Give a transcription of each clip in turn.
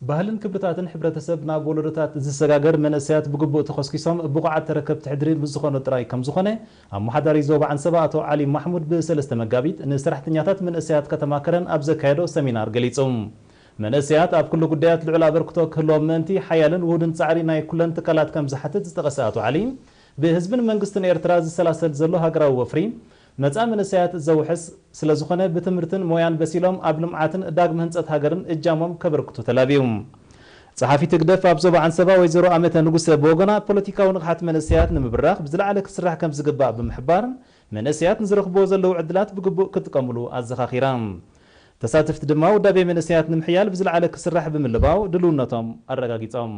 ባህልን ክብርታትን ሕብረተሰብ ናብ ወለዶታት ዝሰጋገር፣ መንእሰያት ብግቡእ ተኾስኪሶም ብቑዓት ተረከብቲ ሕድሪ ምስ ዝኾኑ ጥራይ ከም ዝኾነ ኣመሓዳሪ ዞባ ዓንሰባ ኣቶ ዓሊ ማሕሙድ ብሰለስተ መጋቢት ንሰራሕተኛታት መንእሰያት ከተማ ከረን ኣብ ዘካየዶ ሰሚናር ገሊጹ። መንእሰያት ኣብ ኩሉ ጉዳያት ልዑል ኣበርክቶ ክህልዎም ምእንቲ ሓያልን ውሁድን ጻዕሪ ናይ ኩለን ትካላት ከም ዝሓትት ዝጠቐሰ ኣቶ ዓሊ፣ ብህዝብን መንግስትን ኤርትራ ዝሰላሰል ዘሎ ሃገራዊ ወፍሪ መጻ መንእሰያት ዘውሕስ ስለ ዝኾነ፣ ብትምህርትን ሞያን በሲሎም ኣብ ልምዓትን ዳግመ ህንጸት ሃገርን እጃሞም ከበርክቱ ተላብዩ። ጸሓፊት ህግደፍ ኣብ ዞባ ዓንሰባ ወይዘሮ ኣመተ ንጉሰ ብወገና፣ ፖለቲካዊ ንቕሓት መንእሰያት ንምብራኽ ብዝለዓለ ክስራሕ ከም ዝግባእ ብምሕባር፣ መንእሰያት ንዝረኽብዎ ዘለዉ ዕድላት ብግቡእ ክጥቀሙሉ ኣዘኻኺራ። ተሳተፍቲ ድማ ውዳቤ መንእሰያት ንምሕያል ብዝለዓለ ክስራሕ ብምልባው ድልውነቶም ኣረጋጊጾም።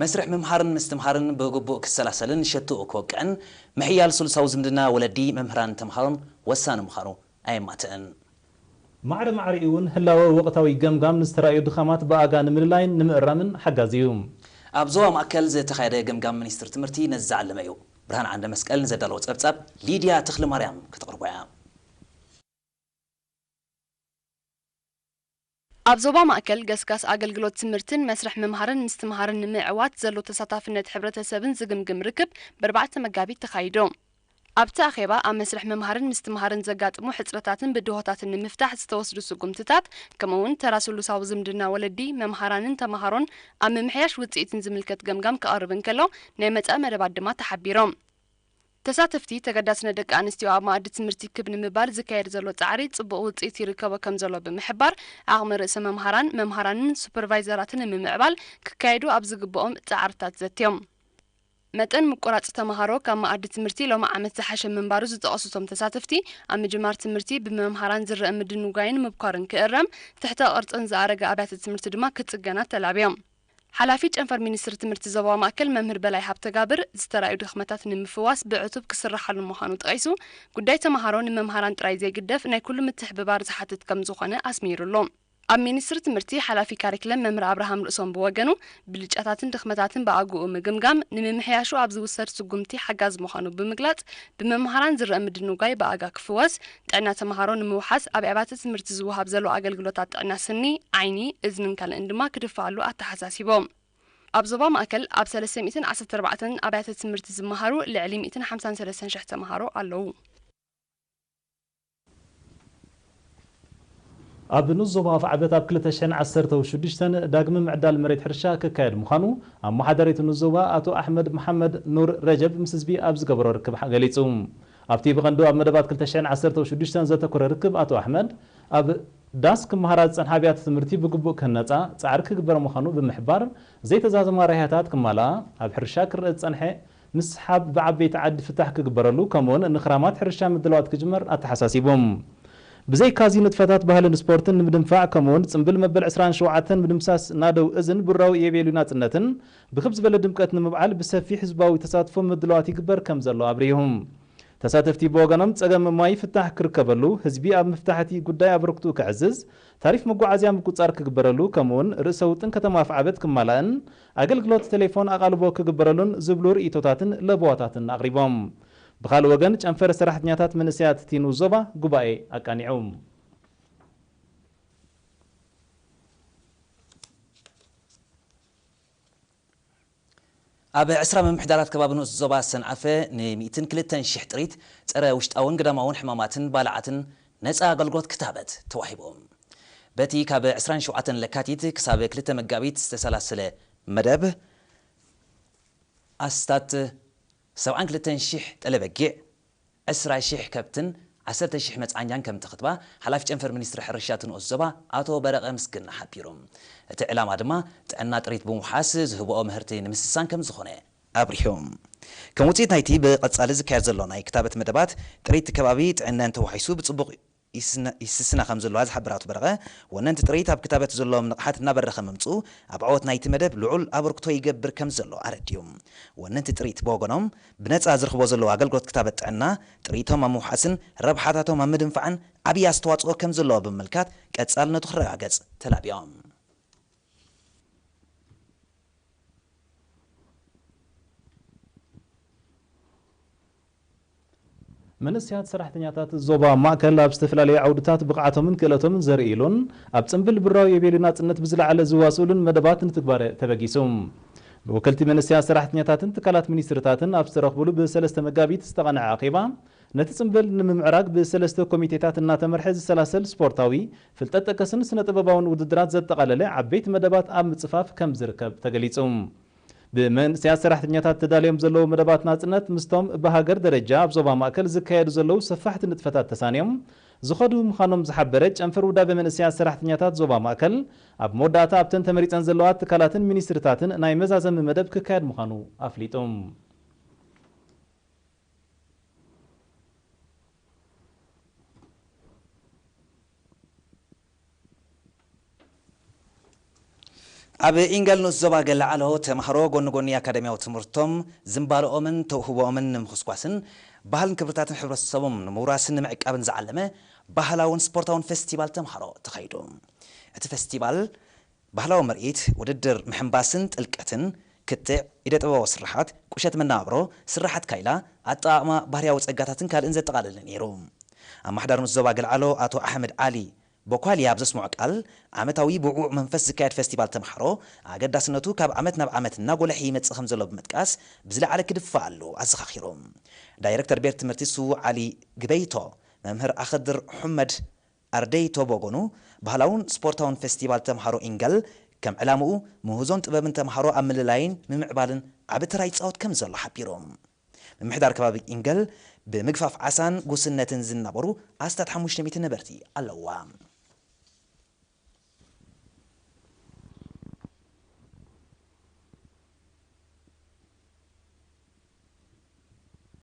መስርሕ ምምሃርን ምስትምሃርን ብግቡእ ክሰላሰልን ሸትኡ ክወቅዕን ምሕያል ስሉሳዊ ዝምድና ወለዲ፣ መምህራን፣ ተምሃሮን ወሳኒ ምዃኑ ኣየማትእን። ማዕረ ማዕሪኡ እውን ህላወ ወቕታዊ ገምጋም ንዝተራእዩ ድኻማት ብኣጋ ንምልላይን ንምእራምን ሓጋዚ እዩ። ኣብ ዞባ ማእከል ዝተኻየደ ገምጋም ሚኒስትሪ ትምህርቲ ነዚ ዝዓለመ እዩ። ብርሃን ዓንደ መስቀል ንዘዳለዎ ጸብጻብ ሊድያ ተኽለ ማርያም ከተቕርቦ እያ። ኣብ ዞባ ማእከል ገስጋስ ኣገልግሎት ትምህርትን መስርሕ ምምሃርን ምስትምሃርን ንምዕዋት ዘሎ ተሳታፍነት ሕብረተሰብን ዝግምግም ርክብ ብኣርባዕተ መጋቢት ተኻይዱ። ኣብቲ ኣኼባ ኣብ መስርሕ ምምሃርን ምስትምሃርን ዘጋጥሙ ሕጽረታትን ብድሆታትን ንምፍታሕ ዝተወስዱ ስጉምትታት፣ ከምኡ'ውን ተራ ስሉሳዊ ዝምድና ወለዲ፣ መምሃራንን ተመሃሮን ኣብ ምምሕያሽ ውጽኢትን ዝምልከት ገምጋም ክቐርብ እንከሎ፣ ናይ መጻኢ መደባት ድማ ተሓቢሮም። ተሳተፍቲ፣ ተገዳስነት ደቂ ኣንስትዮ ኣብ መኣዲ ትምህርቲ ክብ ንምባል ዝካየድ ዘሎ ጻዕሪ ጽቡቕ ውጽኢት ይርከቦ ከም ዘሎ ብምሕባር፣ ዓቕሚ ርእሰ መምሃራን፣ መምሃራንን ሱፐርቫይዘራትን ንምምዕባል ክካየዱ ኣብ ዝግብኦም ጻዕርታት ዘትዮም። መጠን ምቁራጽ ተመሃሮ ካብ መኣዲ ትምህርቲ ሎሚ ዓመት ዝሓሸ ምንባሩ ዝጠቐሱ እቶም ተሳተፍቲ፣ ኣብ ምጅማር ትምህርቲ ብመምሃራን ዝረአ ምድንጓይን ምብኳርን ክእረም፣ ትሕተ ቅርጽን ዝኣረገ ኣብያተ ትምህርቲ ድማ ክጽገና ተላብዮም። ሓላፊ ጨንፈር ሚኒስትሪ ትምህርቲ ዞባ ማእከል መምህር በላይ ሃብተጋብር፣ ዝተራእዩ ድኽመታት ንምፍዋስ ብዕቱብ ክስራሓሉ ምዃኑ ጠቒሱ፣ ጉዳይ ተመሃሮ ንመምሃራን ጥራይ ዘይግደፍ ናይ ኩሉ ምትሕብባር ዝሓትት ከም ዝኾነ ኣስሚሩሉ። ኣብ ሚኒስትሪ ትምህርቲ ሓላፊ ካሪክለም መምህር ኣብርሃም ርእሶም ብወገኑ፣ ብልጫታትን ድኽመታትን ብኣግኡ ምግምጋም ንምምሕያሹ ኣብ ዝውሰድ ስጉምቲ ሓጋዚ ምዃኑ ብምግላጽ፣ ብመምሃራን ዝረአ ምድንጓይ ብኣጋ ክፍወስ፣ ጥዕና ተመሃሮ ንምውሓስ ኣብ ኣብያተ ትምህርቲ ዝወሃብ ዘሎ ኣገልግሎታት ጥዕና ስኒ፣ ዓይኒ፣ እዝንን ካልእን ድማ ክድፍኣሉ ኣተሓሳሲቦም። ኣብ ዞባ ማእከል ኣብ ሰለስተ ሚእትን ዓሰርተ ኣርባዕተን ኣብያተ ትምህርቲ ዝመሃሩ ልዕሊ ሚእትን ሓምሳን ሰለስተን ሽሕ ተመሃሮ ኣለዉ። ኣብ ንኡስ ዞባ ኣፍዓበት ኣብ ክልተ ሽሕን ዓሰርተው ሽዱሽተን ዳግመ ምዕዳል መሬት ሕርሻ ክካየድ ምዃኑ ኣመሓዳሪ እቲ ንኡስ ዞባ ኣቶ ኣሕመድ መሓመድ ኑር ረጀብ ምስ ህዝቢ ኣብ ዝገበሮ ርክብ ሓ-፣ ገሊጹ። ኣብቲ ብቐንዱ ኣብ መደባት ክልተ ሽሕን ዓሰርተው ሽዱሽተን ዘተኮረ ርክብ ኣቶ ኣሕመድ፣ ኣብ ዳስ ክመሃራ ዝጸንሓ ኣብያተ ትምህርቲ ብግቡእ ክህነጻ ጻዕሪ ክግበር ምዃኑ ብምሕባር፣ ዘይተዛዘማ ራህያታት ክማልኣ፣ ኣብ ሕርሻ ክረአ ዝጸንሐ ምስሓብ ብዓበይቲ ዓዲ ፍታሕ ክግበረሉ፣ ከምኡውን ንኽራማት ሕርሻ ምድላዋት ክጅመር ኣተሓሳሲቦም። ብዘይካዚ ንጥፈታት ባህልን ስፖርትን ንምድንፋዕ፣ ከምኡውን ጽምብል መበል ዕስራን ሸውዓተን ምድምሳስ ናደው እዝን ብራዊ የቤሉ ናጽነትን ብክብ ዝበለ ድምቀት ንምብዓል ብሰፊሕ ህዝባዊ ተሳትፎ ምድላዋት ይግበር ከም ዘሎ ኣብሪሁም። ተሳተፍቲ ብወገኖም፣ ጸገም ማይ ፍታሕ ክርከበሉ፣ ህዝቢ ኣብ ምፍታሕ እቲ ጉዳይ ኣበርክትኡ ከዕዝዝ፣ ታሪፍ መጓዓዝያ ምቁጻር ክግበረሉ፣ ከምኡውን ርእሰ ውጥን ከተማ ኣፍዓበት ክማላእን ኣገልግሎት ቴሌፎን ኣቓልቦ ክግበረሉን ዝብሉ ርእይቶታትን ለበዋታትን ኣቕሪቦም። ብኻልእ ወገን፣ ጨንፈር ሰራሕተኛታት መንእሰያት እቲ ንኡስ ዞባ ጉባኤ ኣቃኒዑ። ኣብ ዕስራ ምምሕዳራት ከባቢ ንኡስ ዞባ ሰንዓፈ ንሚእትን ክልተን ሽሕ ጥሪት ጸረ ውሽጣውን ግዳማውን ሕማማትን ባልዓትን ነጻ ኣገልግሎት ክታበት ተዋሂቡ። በቲ ካብ ዕስራን ሸውዓተን ለካቲት ክሳብ ክልተ መጋቢት ዝተሰላሰለ መደብ፣ ኣስታት ሰብዓን ክልተን ሽሕ ጠለ በጊዕ፣ ዕስራ ሽሕ ከብትን ዓሰርተ ሽሕ መጽዓኛን ከም ተኽትባ ሓላፊ ጨንፈር ሚኒስትሪ ሕርሻ እቲ ንኡስ ዞባ ኣቶ በረቐ ምስግና ሓቢሩ። እቲ ዕላማ ድማ ጥዕና ጥሪት ብምውሓስ ዝህብኦ ምህርቲ ንምስሳን ከም ዝኾነ ኣብሪሁ። ከም ውጽኢት ናይቲ ብቐጻሊ ዝካየድ ዘሎ ናይ ክታበት መደባት፣ ጥሪት ከባቢ ጥዕናን ተዋሒሱ ብጽቡቕ ይስነ-፣ ይስስና ከም ዘለዋ ዝሓበረ ኣቶ በረቐ፣ ወነንቲ ጥሪት ኣብ ክታበት ዘለዎም ንቕሓት እናበረኸ ምምጽኡ ኣብ ዓወት ናይቲ መደብ ልዑል ኣበርክቶ ይገብር ከም ዘሎ ኣረዲኡ። ወነንቲ ጥሪት ብወገኖም፣ ብነጻ ዝረኽቦ ዘለዉ ኣገልግሎት ክታበት ጥዕና፣ ጥሪቶም ኣብ ምውሓስን ረብሓታቶም ኣብ ምድንፋዕን ዓብዪ ኣስተዋጽኦ ከም ዘለዎ ብምምልካት፣ ቀጻልነቱ ክረጋገጽ ተላብዮም። መንእሰያት ሰራሕተኛታት ዞባ ማእከል ኣብ ዝተፈላለዩ ዓውድታት ብቕዓቶምን ክእለቶምን ዘርእይሉን ኣብ ጽንብል ብራዊ የቤሉ ናጽነት ብዝለዓለ ዝዋስኡሉን መደባት ንትግባረ ተበጊሱ። ብወከልቲ መንእሰያት ሰራሕተኛታትን ትካላት ሚኒስትርታትን ኣብ ዝተረኽቡሉ ብሰለስተ መጋቢት ዝተቐንዐ ኣኼባ፣ ነቲ ጽንብል ንምምዕራግ ብሰለስተ ኮሚቴታት እናተመርሐ ዝሰላሰል ስፖርታዊ፣ ፍልጠት ጠቀስን ስነ ጥበባውን ውድድራት ዘጠቓለለ ዓበይቲ መደባት ኣብ ምጽፋፍ ከም ዝርከብ ተገሊጹ። ብመንእሰያት ሰራሕተኛታት ተዳልዮም ዘለዉ መደባት ናጽነት ምስቶም ብሃገር ደረጃ ኣብ ዞባ ማእከል ዝካየዱ ዘለዉ ሰፋሕቲ ንጥፈታት ተሳንዮም ዝኸዱ ምዃኖም ዝሓበረ ጨንፈር ውዳቤ መንእሰያት ሰራሕተኛታት ዞባ ማእከል፣ ኣብ መወዳእታ ኣብተን ተመሪጸን ዘለዋ ትካላትን ሚኒስትርታትን ናይ መዛዘሚ መደብ ክካየድ ምዃኑ ኣፍሊጡ። ኣብ ኢንጋል ንኡስ ዞባ ገላዓሎ ተምሃሮ ጎኒ ጎኒ ኣካዳሚያዊ ትምህርቶም ዝንባልኦምን ተውህቦኦምን ንምኹስኳስን ባህልን ክብርታትን ሕብረተሰቦም ንምውራስን ንምዕቃብን ዝዓለመ ባህላውን ስፖርታውን ፌስቲቫል ተምሃሮ ተኻይዱ። እቲ ፌስቲቫል ባህላዊ ምርኢት፣ ውድድር ምሕንባስን ጥልቀትን፣ ክትዕ፣ ኢደ ጥበባዊ ስርሓት፣ ቁሸት መነባብሮ፣ ስርሓት ካይላ፣ ኣጠቓቕማ ባህርያዊ ጸጋታትን ካልእን ዘጠቓለለ ነይሩ። ኣመሓዳሪ ንኡስ ዞባ ገልዓሎ ኣቶ ኣሕመድ ዓሊ ቦኳሊ ኣብ ዘስምዖ ቃል፣ ዓመታዊ ብውዕዉዕ መንፈስ ዝካየድ ፌስቲቫል ተምሃሮ ኣገዳስነቱ ካብ ዓመት ናብ ዓመት እናጎለሐ ይመጽእ ከም ዘሎ ብምጥቃስ፣ ብዝለዓለ ክድፋእ ኣለዎ ኣዘኻኺሩ። ዳይረክተር ቤት ትምህርቲ ስዉእ ዓሊ ግበይቶ መምህር ኣኸድር ሑመድ ኣርደይቶ ቦጎኑ፣ ባህላውን ስፖርታውን ፌስቲቫል ተምሃሮ ኢንገል ከም ዕላምኡ ምህዞን ጥበብን ተምሃሮ ኣብ ምልላይን ምምዕባልን ዓቢ ተራ ይጻወት ከም ዘሎ ሓቢሩ። ምምሕዳር ከባቢ ኢንገል ብምግፋፍ ዓሳን ጉስነትን ዝናበሩ ኣስታት ሓሙሽተ ሚእቲ ነበርቲ ኣለዋ።